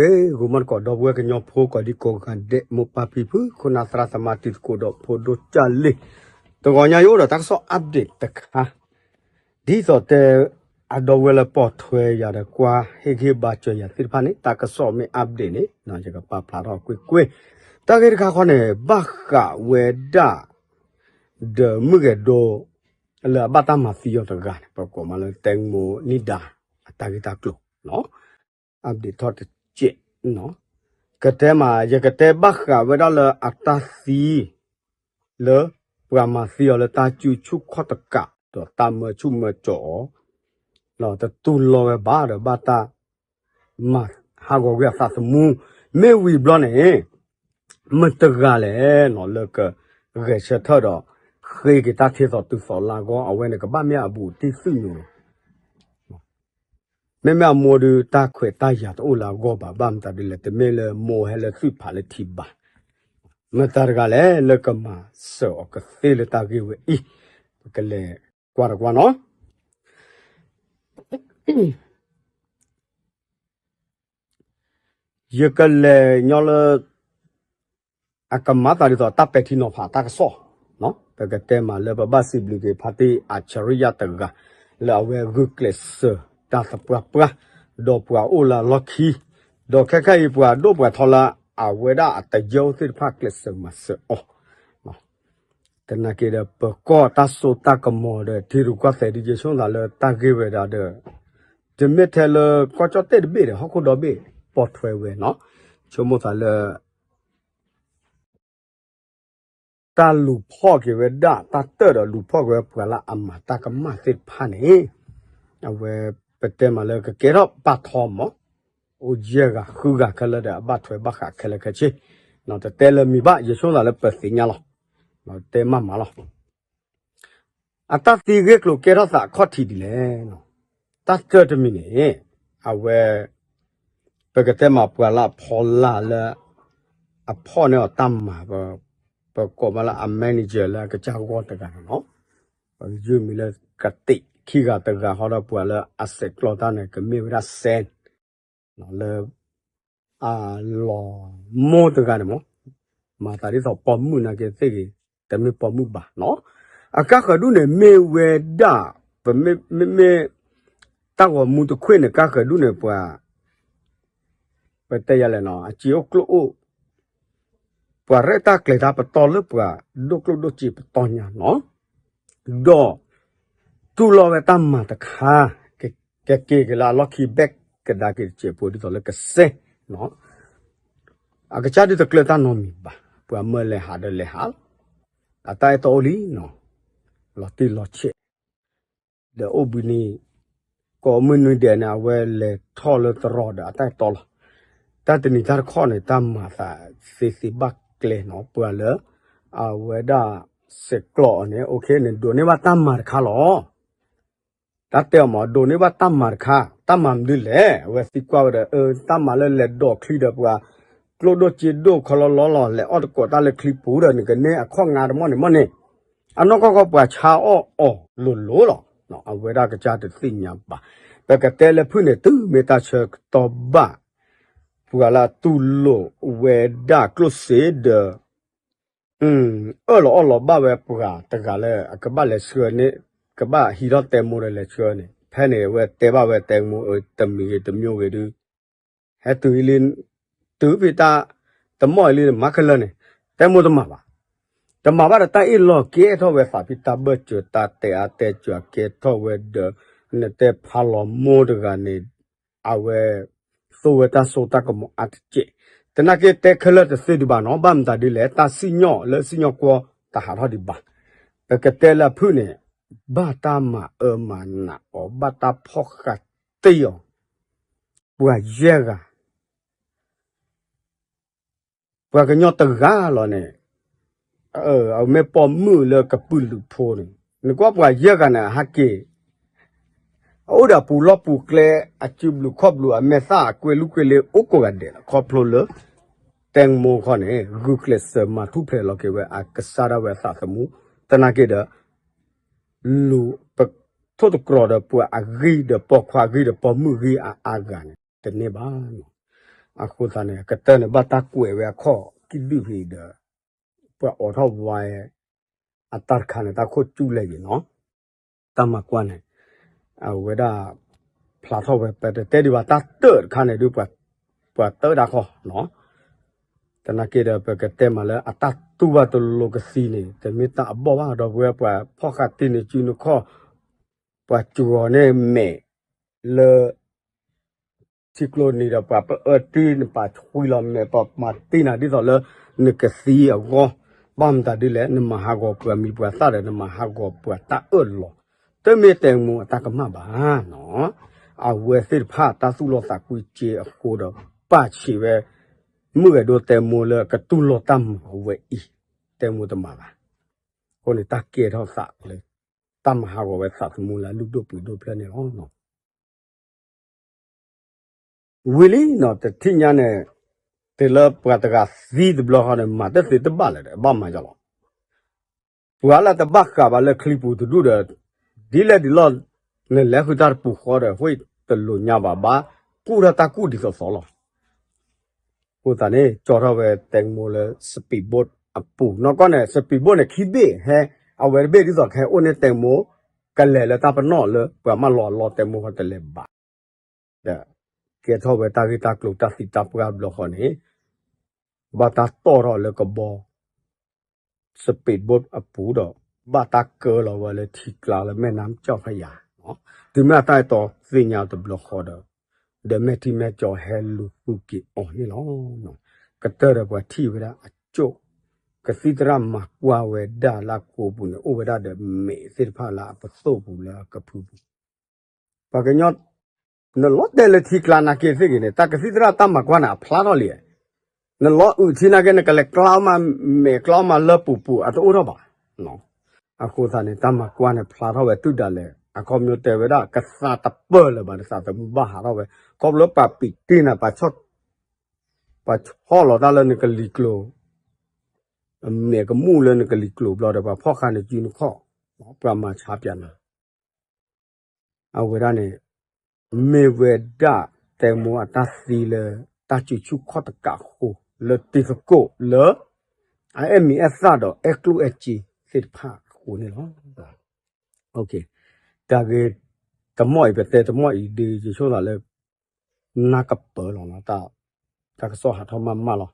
ဂ့ၤ ဂီၤမီတကိး ဒီပုၢ်ဝဲၢ်ကညီဖိ ကိးဒံကိးဂၤဒဲး မိၢ်ပၢ်ဖံဖု ခိၣ်နၢ်သရၣ်သမါ တံၤသကိးဒီးဖိဒိၣ်ကၢ်လံၢ်, တဂီၤညါယအိၣ်ဒီးတၢ်ကစီၣ် update တခါ, ဒ်သိးတဲ အဒီပုၢ်ဝဲၢ်လၢပိာ်ထွဲယၤဒီးကွၢ်ဟ့ၣ်ဂံၢ်ဟ့ၣ်ဘါစၢၤယၤသ့ၣ်တဖၣ်န့ၣ် တၢ်ကစီၣ်မ့ၢ် update န့ၣ် ယကပာ်ဖျါထီၣ်ကွ့ၢ်ကွ့ၢ်, တၢ်ဂ့ၢ်တခါဃီန့ၣ် ဘၣ်ဃးဝဲဒၣ် ဒီးမုၢ်ဂဲၤဒိ လၢအဘၣ်တၢ်မၤသံအီၤတဂၤန့ၣ် ပကိးမးလၢ တဲမိၢ်နံၣ်ဒါ အတၢ်ဂ့ၢ်တၢ်ကျိၤ update ထီၣ်တစဲး, ကတဲမး ယကတဲဘၣ်ဃးဝဲဒၣ်လၢအတၢ်သံ လၢပှၤမၤသံအီၤလၢတၢ်စုဆူၣ်ခီၣ်တကး ဒီးတၢ်မၢဆူၣ်မၢကၠီအီၤ တတူၢ်လိာ်ဝဲဘၣ်ဒီးဘၣ်တၢ် မၤဟးဂီၤကွံာ်အသးသမူ, မ့ၢ်ဝံၤဘျီန့ၣ် မတၤတဂၤလဲၣ်နီၤ လၢကဂဲၤဆၢထၢၣ်ဒီး ဃ့က့ၤတၢ်ထံသီတုၤသီလၢအဂီၢ် အဝဲန့ၣ်ကဘၣ်မ့ၢ်အဘူးတံၢ်သုၣ်ညိၣ်လီၤ. မ့မ့ၢ်အမိၢ်ဒုး တၢ်ခွဲးတၢ်ယာ်တအိၣ်လၢအဂီၢ်ဘၣ်, ဘၣ်မတၤဒ်လဲၣ် တမ့ၢ်လၢမိၢ်ဟဲလၢသုးဖးလၢထံဘၣ်. မတၤတဂၤလဲၣ် လၢကမၤစၢၤအီၤကသ့ၣ်လၢတၢ်ဂ့ၢ်ဝဲအံၤ, ပကလဲၤကွၢ်တကွၢ်နီၤ. ယကလဲၤညီလၢ အကမၤသးဒ်သိး တၢ်ပဲာ်ထံနီၤဖးတၢ်ကစီၣ်, ပကတဲမးလၢပဘၣ်စံးဘျုးက့ၤ ဖါတံၢ်အၣ်ဆရံယါတဂၤ လၢအဝဲဂုာ်ကျဲးစၢးတၢ်သပှၢ်ပှၢ်, ဒီးပှၤအိၣ်လၢအလီၢ်ခံ, ဒီးခဲခါအံၤပှၤဒိၣ်ပှၤထီလၢအဝဲဒၣ်အတယၢအိၣ်သ့ၣ်တဖၣ်ကျဲးစၢးမၤစၢၤအီၤ သနာ်က့ဒီး ပကီၢ်တၢ်စိတၢ်ကမီၤဒီး ထံရူၢ်ကီၢ်သဲးဒ် ယဆိကမိၣ်သးလၢတၢ်ဂ့ၢ်ဝဲဒၣ်ဒီး တမ့ၢ်ထဲလၢကီၢ်ကၠီၣ်တဲၣ်တဘ့ၣ်ဒီး ဟီၣ်ခိၣ်ဒီဘ့ၣ် ပိာ်ထွဲဝဲနီၤ, ဆိကမိၣ်သးလၢ တၢ်လူၤဖီၣ်က့ၤဝဲဒၣ် တၢ်တၢၢ်ဒီးလူၤဖီၣ်က့ၤဝဲပှၤလၢအမၤတၢ်ကမၣ်သ့ၣ်တဖၣ်န့ၣ်, အဝဲပတဲမးလၢကကဲထီၣ်ပာ်ထီမး အိၣ်ယဲၢ်ဂၤဃုဂၤခဲလၢာ်ဒီး အဘၣ်ထွဲဘၣ်ဃးခဲလၢာ်ခဲဆ့, တတဲလၢမံၤဘၣ် ယဆိကမိၣ်သးလၢပသ့ၣ်ညါလီၤ, တဲမးမးလီၤ. အတၢ်သံဂ့ၢ်ကျိၤကဲထီၣ်သးအခီၣ်ထံးဒ်လဲၣ်, တၢ်တၢၢ်တမံၤန့ၣ် အဝဲ ပကတဲမးပှၤလၢအဖီလာ်လၢ အဖီၣ်န့ၢ်အီၤတၢ်မၤ ပကိးမးလၢအ manager လၢအကစၢ်ဂီၢ်တဂၤန့ၣ်လီၤ, ပကယုၢ်မံၤလၢကတ့ၢ်ခံဂၤတဂၤဃီဒီးပှၤလၢအဆဲးကျိးတၢ်န့ၣ် ကမ့ၢ်ဝဲဒၣ်စဲ လၢ အလီၤမိၢ်တဂၤန့ၣ်မး, မၤသးဒ်သိးပိာ်မုၣ်နာ်က့သ့ၣ်ဂ့ၤ, တမ့ၢ်ပိာ်မုၣ်ဘၣ်နီၤ, အကါဃၢၤဒူၣ်န့ၣ်မ့ၢ်ဝဲဒၣ်, ပမ့မ့ၢ် တၢ်ဂီၤမူတခွ့ၣ်န့ၣ် ကါဃၢၤဒူၣ်န့ၣ်ပှၤ ပတဲယၤလဲၣ်နီၤ အစ့အိၣ်ကျိၣ်အိၣ် ပှၤရဲၣ်တၢ်ကျဲၤတၢ်ပတီၢ်လၢပှၤဒိၣ်ကျိၣ်ဒိၣ်စ့ပတီၢ်ညါနီၤ, ဒီး တူၢ်လိာ်ဝဲတၢ်မၤတခါ, ကက့ၤက့ၤလၢအလီၢ်ခံဘၣ်ကဒါက့ၤတစဲးဖိ ဒ်သိးလၢကစဲ အကစၢ်ဒုးတကျၢၤတၢ်နီတမံၤဘၣ်, ပှၤမၢလဲၤဟးဒီးလဲၤဟးလီၤ, အတၢ်အဲၣ်တီအိၣ်လံနီၤ, လီၤတံၢ်လီၤဆဲး ဒီးအိၣ်ဘှံးနံၤ ကိးမုၢ်နွံဒဲးန့ၣ် အဝဲလဲၤထီၣ်လၢတရီဒီးအတၢ်အဲၣ်တီလီၤ, တၢ်တနံၤတၢ်တခီန့ၣ် တၢ်မၤသးသ့သ့ဘၣ်ကျဲနီၤ, ပှၤလၢ အဝဲဒၣ် ဆဲးကျိးအီၤန့ၣ် okay န့ၣ် ဒိးန့ၢ်ဘၣ်တၢ်မၤတခါလီၤ. တၢ်တဲအီၤမး ဒိးန့ၢ်ဘၣ်တၢ်မၤတခါ, တၢ်မၤမနုၤလဲၣ်, အဝဲသံကွၢ်ဝဲဒီး တၢ်မၤလၢလဲၤဒိးချံဒီးပှၤ ကျိၣ်ဒိၣ်စ့ဒိၣ်ခီလီလီလီၤ, လဲၤအီၣ်တကိးတၢ်လၢချံပူၤဒီး နကန့ၢ်အခီၣ်ငါတမီၢ်န့ၣ်မီၢ်န့ၣ်, အနီၢ်ကီၢ်ကီၢ်ပှၤဆါအီၣ်အီၤလိၤလိၤလီၤ. အဝဲဒၣ်ကစၢ်တသ့ၣ်ညါဘၣ်, ပကတဲလၢဖုၣ်န့ၣ် တုၤမ့ၢ်တၢ်ဆၢကတီၢ်ဘၣ် ပှၤလၢအတူၢ်လိာ်ဝဲဒၣ်ကျိၣ်စ့ဒီး အၢၣ်လီၤအီလီၤဘၣ်ဝဲပှၤတဂၤလၢ အကဘၣ်လဲၤဆှၢန့ၣ်, ကဘၣ်ဟံးထီၣ်တဲမိၢ်ဒီးလဲၤဆှၢန့ၣ်, ဖဲန့ၣ် အဝဲတဲဘၣ်ဝဲတဲမိၢ် အၢ တမံၤဂ့ၤတမံၤဂ့ၤဒုး ဟဲတုၤအံၤလံ, တုၤဖဲတၢ်တမီၢ်အံၤလံ မၤခဲလၢာ်န့ၣ်, တဲမိၢ်တမၤဘၣ်, တမၤဘၣ်ဒီးတၢ်အ့ၣ်လိာ်ကဲထီၣ်ဝဲသးဖံတၢ်ဘၢၣ်စၢၤ တၢ်တဲအါတဲစှၤကဲထီၣ်ဝဲဒီး နတဲဖးလီၤမိၢ်တဂၤန့ၣ် အဝဲ သိၣ်ဝဲတၢ်စိတၢ်ကမီၤအါတက့ၢ်. သနာ်က့တဲခဲလၢာ်တသ့ဒံးဘၣ်နီၤ, ဘၣ်မတၤဒ်လဲၣ် တၢ်စံၣ်ညီၣ်လၢစံၣ်ညီၣ်ကွီၢ်တဟးထီၣ်ဒံးဘၣ်. ပကတဲလၢအဖုၣ်န့ၣ် ဘၣ်တၢ်မၤအၢမၤနးအီၤ ဘၣ်တၢ်ဖီၣ်ဃာ်တ့ၢ်အီၤ ပှၤယဲၢ်ဂၤ ပှၤကညီတဂၤလီၤန့ၣ်, အမ့ၢ်ပိာ်မုၣ်လၢကပုာ်လုးဖိန့ၣ်, နကွၢ်ပှၤယဲၢ်ဂၤန့ၣ် အဟးက့ၤ အအိၣ်ဒီးအပူၤလီၢ်ပူၤကျဲ, အစုဘျုးခီၣ်ဘျုး အမဲာ်သၣ်အကွဲလုၢ်ကွဲလ့အိၣ်ကိးဂၤဒဲးလီၤ. ခီဖျိလၢ တဲမိၢ်ခီန့ၣ် ဂုာ်ကျဲးစၢးမၤထူၣ်ဖျဲးလီၤက့ၤဝဲ အကစၢ်ဒၣ်ဝဲအသးသမူ, သနာ်က့ဒီး လူၤပထိၣ်သတြီၤဒီးပှၤအဂံၢ်ဒီးပိာ်ခွါဂံၢ်ဒီးပိာ်မုၣ်ဂံၢ်အါအါဂၤန့ၣ် တန့ၢ်ဘၣ်. အဃိသတးန့ၣ် ကတၢၢ်န့ၣ် ဘၣ်တၢ်ကွဲးဝဲအခီၣ်ကံၣ်ဒုၣ်ဖဲအံၤဒီး ပှၤအိးထီၣ်ဝါ အတၢ်တခါန့ၣ် တၢ်ခိၣ်ကၠူလဲၣ်ယံၤနီၤ. တၢ်မၤကွၢ်န့ၣ် အဝဲဒၣ် ဖျါထီၣ်ဝဲ ပတတဲဒံးဘၣ် တၢ်တၢၢ်တခါန့ၣ်ဒုး ပှၤတၢၢ်တၢ်ခီနီၤ. သနာ်က့ဒီး ပကတဲမးလၢ အတၢ်တူၢ်ဘၣ်တလိၤကသံန့ၣ် တမ့ၢ်တၢ်အဘီၣ်ဘၣ် ဒီပုၢ်ဝဲၢ် ပှၤဖီၣ်ဃာ်တ့ၢ်နစုနခီၣ် ပှၤစှီၤန့ၢ်မဲာ်လၢ ထံကျိနံၤဒီး ပှၤပအၢတ့ၢ်နပာ်ဆှံလီၤမဲာ် ပမၤတ့ၢ်နၤဒ်သိးလၢ နကသံအဂီၢ်, ဘၣ်မတၤဒ်လဲၣ် နမၤဟးဂီၤပှၤမံၤပှၤသၣ်ဒီး နမၤဟးဂီၤပှၤတၢ်အၢၣ်လီၤ, တမ့ၢ်တဲမိၢ်အတၢ်ကမၣ်ဘၣ်နီၤ. အဝဲသ့ၣ်တဖၣ်တၢ်သူၣ်လီသးကွံစ့အဃိဒီး ပာ်ဆံးဝဲ မုၣ်ဂဲၤဒိတဲမိၢ်လၢကတူၢ်လိာ်တၢ်မၤဝဲအံၤ, တဲမိၢ်တမၤဘၣ်. အဃိန့ၣ် တၢ်ကဲထီၣ်သးလၢ တၢ်မၤဟးဂီၤဝဲသးသမူလၢအလုၢ်ဒိၣ်ပှ့ၤဒိၣ်ဖျၢၣ်န့ၣ်လီၤ. ဝံၤလံနီၤ တထံၣ်ညါန့ၣ် တုၤလၢပှၤတဂၤသံတဘျီဃီန့ၣ် မၤတသ့တဘၣ်လၢၤဒီး ဘၣ်မၤယီၤလီၤ. ပှၤလၢတဘၣ်ဃးဘၣ်လၢချံပူၤတဒူၣ်ဒီး ဒ်လဲၣ်ဒ်လဲၣ် နလဲၤဃုာ်တၢ်တပူၤဃီဒီး ဃိတလိာ်ညါဘၣ် ဘၣ်ကူၣ်ထီၣ်တၢ်ကူၣ်ဒ်သိးသိးလီၤ. အဃိသတးန့ၣ် ကၠီထီၣ်ဝဲတဲမိၢ်လၢ speedboat အပူၤ နီၢ်ကီၢ်န့ၣ် speedboat န့ၣ် ခံဘ့ၣ်ဟဲ အဝဲတဘ့ၣ်ဒ်သိးကဟဲအိၣ်န့ၢ်တဲမိၢ် ကလဲၤလၢတၢ်ပနီၣ်လၢ ပှၤမၢလီၤအလီၢ်တဲမိၢ်ဃီတလဲၤဘၣ် ဒီး ကဲထီၣ်ဝဲတၢ်ဂ့ၢ်တၢ်ကျိၤတၢ်သံတၢ်ပှၢ်ဘျီဃီန့ၣ် ဘၣ်တၢ်တီၣ်ထီၣ်လၢကဘီ speedboat အပူၤဒီး ဘၣ်တၢ်ကၢလီၤဝဲလၢထံကျါလၢ မဲၢ်နါကၠီၣ်ဖးယၤ, တုၤမ့ၢ်အတၢ်အဲၣ်တီသ့ၣ်ညါတဘျီဃီဒီး ဒီးမဲာ်ထံမဲာ်ကၠီၤဟဲလူၤဃုက့ၤအီၤန့ၣ်လီၤ. ကတၢၢ်ဒီးပှၤထံၣ်ဝဲဒၣ်အကၠိၣ် ကသံၣ်သရၣ်မၤကွၢ်ဝဲဒၣ်လၢအကိာ်ပူၤန့ၣ် အိၣ်ဝဲဒၣ်ဒီးမဲာ်သ့ၣ်တဖၣ်လၢအပသိၣ်ပူၤလၢအကဖုပူၤ ပှၤကညီ နလီၤတဲာ်လၢထံကျါနာ်က့သ့ၣ်ဂ့ၤန့ၣ် တၢ်ကသံၣ်သရၣ်တၢ်မၤကွၢ်န့ၣ် အဖျါထီၣ်လံ. နလီၤအုးထံနာ်က့ နကလဲၤကျါအီၣ်မး မဲာ်ကျါအီၣ်မးလၢပူၤပူၤ အတအိၣ်ထီၣ်ဘၣ်. အဃိသတးန့ၣ် တၢ်မၤကွၢ်န့ၣ် ဖျါထီၣ်ဝဲတုၤဒၣ်လဲာ် အခီပညီတဲဝဲဒၣ် ကသးတပၢၢ်လၢၤဘၣ် နသးသမူဘၣ်ဟးထီၣ်ဝဲ ခီဖျိပှၤပံးတ့ၢ်နၤ ပှၤဆီၣ်လီၤတၢ်လၢနကလံၤကျိၤ မဲာ်ကမူၣ်လၢနကလံၤကျိၤဘျီဒီး ပှၤဖီၣ်ဃာ်နစုနခီၣ် ပှၤမၤဆါပၠးနၤ အဝဲဒၣ်န့ၣ် မ့ၢ်ဝဲဒၣ် တဲမိၢ်အတၢ်သံလၢ တၢ်စုဆူၣ်ခီၣ်တကးအဃိ လၢတံၤသကိးလၢ အအဲၣ်မံၤအဲၣ်သၣ်ဒီးအဲၣ်ကျိၣ်အဲၣ်စ့သ့ၣ်တဖၣ်အဃိန့ၣ်လီၤ. တၢ်ဂ့ၢ်တမီၢ်အံၤ ပတဲတမီၢ်အံၤဒ်ယဆိသးလၢ နၢ်ကပၢၤလီၤနီၤ တၢ်ကစီၣ်ဟးထီၣ်မးမးလီၤ.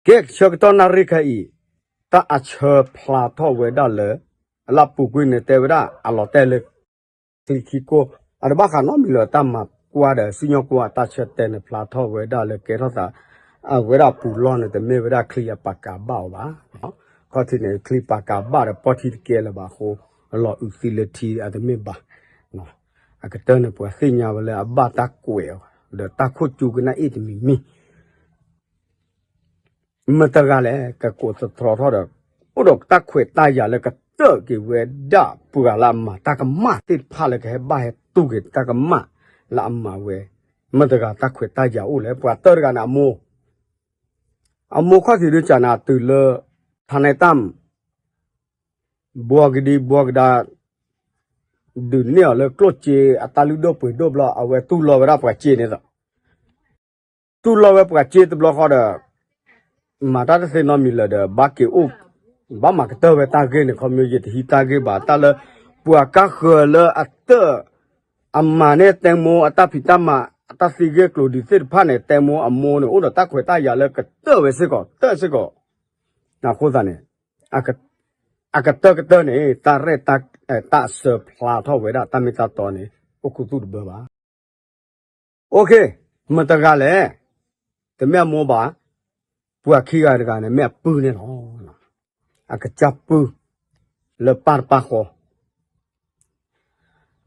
ကဲ ဆၢကတီၢ်နၣ်ရံၣ်ခဲအံၤ တၢ်အဆၢဖျါထီၣ်ဝဲဒၣ်လၢ အလၢပူၤကွံာ်န့ၣ်တဲဝဲဒၣ် အလီၤတဲာ်လၢ ချံခံကိၢ် အတဘၣ်ဃးနီတမံၤလၢတၢ်မၤကွၢ်ဒီး စံၣ်ညီၣ်ကွီၢ်အတၢ်ဆၢတဲာ်န့ၣ် ဖျါထီၣ်ဝဲဒၣ်လၢကဲထီၣ်သး အဝဲဒၣ်ပူၤလီၢ်န့ၣ် တမ့ၢ်ဝဲဒၣ်ချံအပာ်ကၤဘၣ်အီၤဘၣ်. ခီၣ်ထံးန့ၣ် ချံပာ်ကၤဘၣ်ဒီး ပီၢ်ထံတကဲလၢၤဘၣ်အဃိ လီၤအုးသံလၢထံအတမ့ၢ်ဘၣ်. အကတၢၢ်န့ၣ် ပှၤသ့ၣ်ညါဝဲလၢအဘၣ်တၢ်ကွဲးအီၤ ဒီးတၢ်ခိၣ်ကၠူကနၣ်အ့ၣ်တမံၤမံၤ မတၤတဂၤလဲၣ် ကကိးသတြီထီၣ်ဒီး အိၣ်ဒီးတၢ်ခွဲးတၢ်ယာ်လၢကတၢၢ်က့ၤဝဲဒၣ် ပှၤလၢအမၤတၢ်ကမၣ်သ့ၣ်တဖၣ်လၢကဟဲဘၣ်ဟဲတူၢ်က့ၤတၢ်ကမၣ်လၢအမၤဝဲ, မတၤတဂၤတၢ်ခွဲးတၢ်ယာ်အိၣ်လဲၣ်. ပှၤတၢၢ်တဂၤန့ၣ် အမိၢ် အမိၢ်ခီၣ်ထံးဒုးကနၤတုၤလၢ ထါန့ၣ်တၢ် ဘှီကဒံဘှီကဒါ ဒုးန့ၢ်အီၤလၢကျိၣ်စ့အတၢ်လုၢ်ဒိၣ်ပှ့ၤဒိၣ်ဘျီ အဝဲတူၢ်လိာ်ဝဲဒၣ်ပှၤစ့န့ၣ်ဒီး တူၢ်လိာ်ဝဲပှၤစ့တဘျီဃီဒီး မၤတၢ်တသ့နီတမံၤလၢၤဒီး ဘၣ်က့ၤအိၣ် ဘၣ်မၤကတၢၢ်ဝဲတၢ်ဂ့ၢ်န့ၣ် ခီဖျိယတဟံးတၢ်ဂ့ၢ်ဘၣ် တၢ်လၢ ပှၤကါဃၢၤလၢအတၢၢ် အမၤန့ၢ်တဲမိၢ်အတၢ်ဖံးတၢ်မၤ အတၢ်သံဂ့ၢ်ကျိၤဒံးသ့ၣ်တဖၣ်န့ၣ် တဲမိၢ်အမိၢ်န့ၣ် အိၣ်ဒီးတၢ်ခွဲးတၢ်ယာ်လၢကတၢၢ်ဝဲစ့ၢ်ကီး တၢၢ်စ့ၢ်ကီး အဃိသတးန့ၣ် အကတၢၢ်ကတၢၢ်န့ၣ် တၢ်ရဲၣ်တၢ် တၢ်အစၢဖျါထီၣ်ဝဲဒၣ် တၢ်မ့ၢ်တၢ်တီန့ၣ် အိၣ်ခူသူၣ်တဘၢဘၣ်. အိၣ်ခ့ မတၤတဂၤလဲၣ်. တမ့ၢ်အမိၢ်ဘၣ်. ပှၤခံဂၤတဂၤန့ၣ် မ့ၢ်အပုၢ်န့ၣ်လီၤ. အကစၢ်ပုၢ် လၢပၢ်တပၢ်ဃီ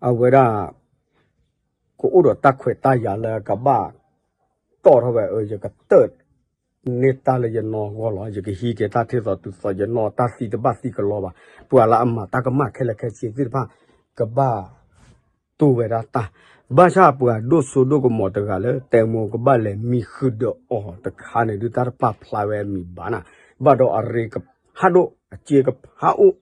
အဝဲဒၣ် ကအိၣ်ဒီးတၢ်ခွဲးတၢ်ယာ်လၢကဘၣ်တီၣ်ထီၣ်ဝဲ အၢ ယကတၢၢ်န့ၢ်တၢ်လၢယနီၢ်ဂီၢ်လီၤ. ယကဟံးက့ၤတၢ်ထဲသိးတုၤသိး ယနီၢ်တၢ်သံတဘၣ်သံကလီဘၣ်. ပှၤလၢအမၤတၢ်ကမၣ်ခဲလၢာ်ခဲဆ့သ့ၣ်တဖၣ် ကဘၣ်တူၢ်ဝဲဒၣ်တၢ် ဘၣ်ဆၣ်ပှၤဒိၣ်စိဒိၣ်ကမီၤတဂၤလၢ တဲမိၢ်ကဘၣ်လဲၤမံဃုာ်ဒီးအီၤတခါန့ၣ် ဒုးတၢ်တပာ်ဖျါဝဲအမံၤဘၣ်နၤ, ဘၣ်ဒီးအရ့ကဖးဒိၣ် အစ့ကဖးအိၣ်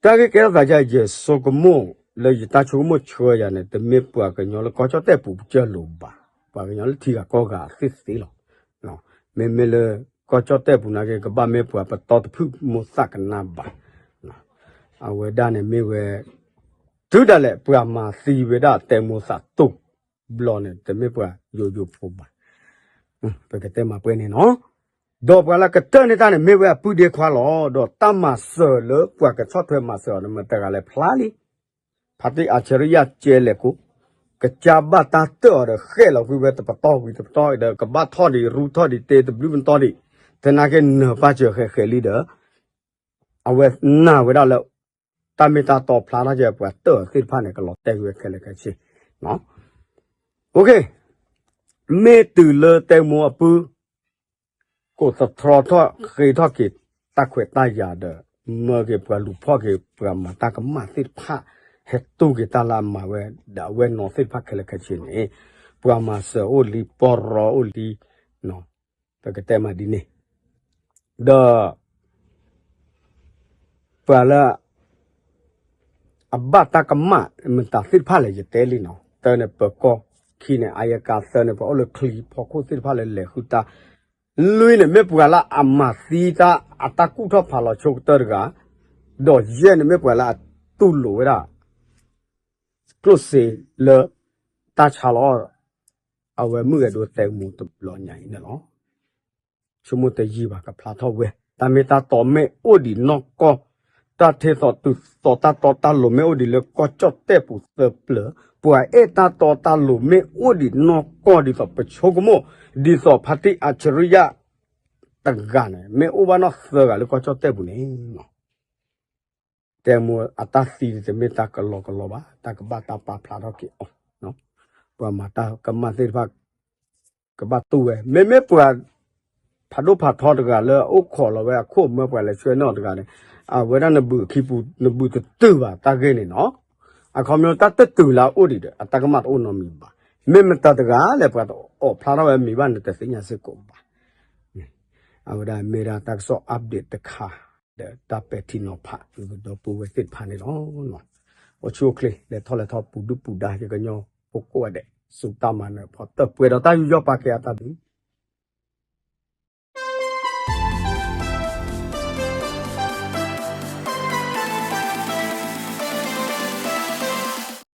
တၢ်ဂ့ၢ်ကဲထီၣ်သးယၤ ယဆိကမိၣ် လၢယတၢ်ဆိကမိၣ်ဆှၢယၤန့ၣ် တမ့ၢ်ပှၤကညီလၢကီၢ်ကၠီၣ်တဲၣ်ပူၤပကၢၢ်လိာ်ဘၣ်, ပှၤကညီလၢထံဂၤကီၢ်ဂၤသ့ၣ်သ့လီၤ. မ့မ့ၢ်လၢကီၢ်ကၠီၣ်တဲၣ်ပူၤနာ်က့ ကဘၣ်မ့ၢ်ပှၤပတီၢ်တဖုၣ်မိၢ်သၣ်ကနၣ်ဘၣ်. အဝဲဒၣ်န့ၣ်မ့ၢ်ဝဲ တုၤဒၣ်လဲာ်ပှၤမၤသံဝဲဒၣ်တဲမိၢ်သးတိၢ်ဘျီန့ၣ် တမ့ၢ်ပှၤယိယိဖိဘၣ်. ပကတဲမၤပှဲၤန့ၣ်နီၤ. ဒီးပှၤလၢကတၢၢ်န့ၢ်တၢ်န့ၣ် မ့ၢ်ဝဲအပုၢ်ဒ့ခွါလီၤ. ဒီးတၢ်မၤစၢၤလၢပှၤကဆီၣ်ထွဲမၤစၢၤအီၤန့ၣ် မတၤတဂၤလဲၣ်ဖျါလံ. ဖါတံၢ်အၣ်ဆၢရံယၣ်ကဲလဲၣ်ကိး, ကစၢ်ဘၣ်တၢ်တၢၢ်အီၤဒီး ဃဲၣ်လီၤကွံာ်ဝဲတပတီၢ်ဝံၤတပတီၢ်ဒီး ကဘၣ်ထီၣ်ဒံးရူထီၣ်ဒံးတ့တဘျုးပတီၢ်ဒံး, သနာ်က့နၢၤပၢ်စၢၤဃဲးဃဲးလံဒီး အဝဲနာ်ဝဲဒၣ်လၢ တၢ်မ့ၢ်တၢ်တီဖျါထီၣ်ကဲ ပှၤတၢၢ်အီၤသ့ၣ်တဖၣ်န့ၣ် ကလီၤတဲာ်ကွံာ်ဝဲခဲလၢာ်ခဲဆ့ OK, မ့ၢ်တုၤလၢတဲမိၢ်အပုၢ် ကိးသတြီထီၣ်ဃ့ထီၣ်က့ၤတၢ်ခွဲးတၢ်ယာ်ဒီး မၢက့ၤပှၤလူၤဖီၣ်က့ၤပှၤမၤတၢ်ကမၣ်သ့ၣ်တဖၣ် ဟဲတူၢ်က့ၤတၢ်လၢအမၤဝဲ ဒီးအဝဲနီၤသ့ၣ်တဖၣ်ခဲလၢာ်ခဲဆ့န့ၣ် ပှၤမၤစၢၤအိၣ်လံ ပီရီအိၣ်လံ ပကတဲမးဒ်န့ၣ် ဒီး ပှၤလၢ အဘၣ်တၢ်ကမၣ်မတၤသ့ၣ်တဖၣ်လဲၣ် ယတဲလံနီၤ, တၢန့ၣ်ပၢၤကီၢ်, ခံန့ၣ် အယကၤ, သၢန့ၣ် ပှၤအိၣ်လၢချံဖီခိၣ်သ့ၣ်တဖၣ်လၢလဲၤဃုတၢ်, လွံၢ်န့ၣ် မ့ၢ်ပှၤလၢအမၤသံတၢ်အတၢ်ကူၣ်ထီၣ်ဖးလီၤဆိကတၢၢ်တဂၤ, ဒီးယဲၢ်န့ၣ် မ့ၢ်ပှၤလၢအတူၢ်လိာ်ဝဲဒၣ် ကျိၣ်စ့လၢ တၢ်ဆါလီၤ အဝဲမုၣ်အဲၣ်ဒိးတဲမူတဘျီညါအံၤန့ၣ်လီၤ. ဆိကမိၣ်တယံာ်ဘၣ်ကဖျါထီၣ်ဝဲ တၢ်မ့ၢ်တၢ်တီမ့ၢ်အိၣ်ဒံးနီၢ်ကီၢ်, တၢ်ထဲသိးတုၤသိးတၢ်တီတၢ်လိၤမ့ၢ်အိၣ်ဒံးလၢကီၢ်ကၠီၣ်တဲၣ်ပူၤသၢပျၢၤ, ပှၤအဲၣ်တၢ်တီတၢ်လိၤမ့ၢ်အိၣ်ဒံးနီၢ်ကီၢ်ဒ်သိးပဆိကမိၣ်, ဒ်သိးဖါတံၢ်အၣ်ဆၢရံယၣ် တဂၤန့ၣ် မ့ၢ်အိၣ်ဘၣ်နီၢ်သၢဂၤလၢကီၢ်ကၠီၣ်တဲၣ်ပူၤန့ၣ် တဲမိၢ်အတၢ်သံတမ့ၢ်တၢ်ကလီကလီဘၣ်, တၢ်ကဘၣ်တၢ်ပာ်ဖျါထီၣ်က့ၤအီၤ, ပှၤမၤတၢ်ကမၣ်သ့ၣ်တဖၣ် ကဘၣ်တူၢ်ဝဲ, မ့မ့ၢ်ပှၤ ဖးဒိၣ်ဖးထီတဂၤလၢအအိၣ်ခိးလီၤဝဲအခိၣ်အမၢပှၤလဲၤဆှၢနီၣ်တဂၤန့ၣ်, အဝဲဒၣ်နဘုးအခံပူၤ နဘုးတတုာ်ဘၣ်တၢ်ဂ့ၢ်န့ၣ်နီၤ, အခီပညီတၢ်တတုာ်လၢအအိၣ်ဒံးဒီး အတၢ်ကမၣ်တအိၣ်နီတမံၤဘၣ်, မ့ၢ်မတၤတဂၤလဲၣ် ပှၤတအီၣ်ဖျါထီၣ်ဝဲမံၤဘၣ်န့ၣ် တသ့ၣ်ညါစ့ၢ်ကီးဘၣ် အဝဲဒၣ်မ့ၢ်ဒၣ်တၢ်ကစီၣ် update တခါ ဒီးတၢ်ပဲာ်ထံနီၤဖး ဒီပုၢ်ဝဲၢ်သ့ၣ်တဖၣ်န့ၣ်လီၤ. အိၣ်ဆူၣ်အိၣ်ချ့ လဲၤထီၣ်လဲၤထီၣ်ပူၤဒုၣ်ပူၤဒါ ယကညီဖိကိးဂၤဒဲး စူၢ်တၢ်မၤနၢၤဖီတၢၢ် ပှဲၤဒီးတၢ်ယူးယီၣ်ပာ်ကဲအတၢ်ဘျုး